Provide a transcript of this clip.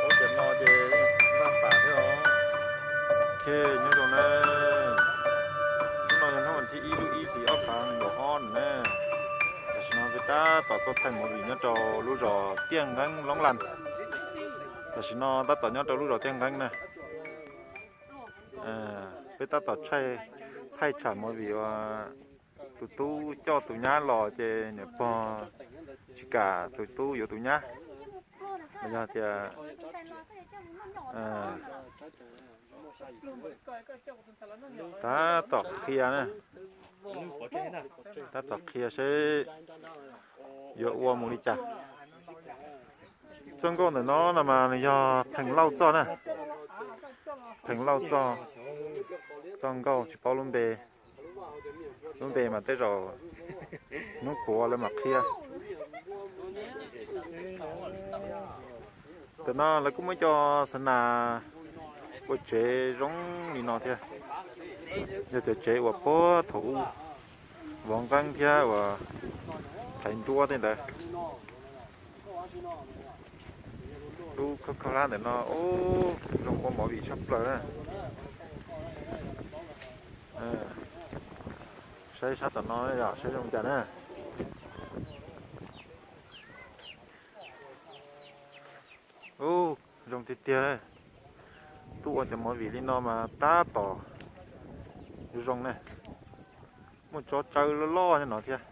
Ub, tiam no ces npaj pam thiab os. Ok, nyob zoo na. Hnub no yog hnub vas thib ib lub ib hlis ob phav nees nkaum ob na. Tam sim no peb tab tom tuaj thaij movie nyob rau lub zos Tiaj Nqeeb Loob Laj. Tam sim no tab tom nyob rau lub zos Tiaj Nqeeb na. Peb tab tom thaij tsham movie uas tus tub coj tus nyab los ces niam pog tsis kam tus tub yuav tus nyab. Los yog tias tab tom qhia na, tab tom qhia seb yuav ua mus li cas. Txoj nkauj ntawm no no mas nws yog Pheej Lauj txoj na. Pheej Lauj txoj, txoj nkauj tsis paub lub npe. Lub npe mas tej zaum hnub puav lawv mam qhia. Tam no lawv kuj muaj ib co xa nas ua tsev zoo li no thiab. Yog cov tsev uas puag thaum ub vov nqeeb thiab uas thaiv nruab tej ntawd. Lub khab khab hlab ntawm no ub, zoo ua movie tshaj plaws na. Saib sab tom no yom, saib zoo cas na. Ub, zoo tiag tiag. Tuaj ua cov movie li no mas tab tom zoo na. Muaj tsov tsawb loj loj nyob no thiab.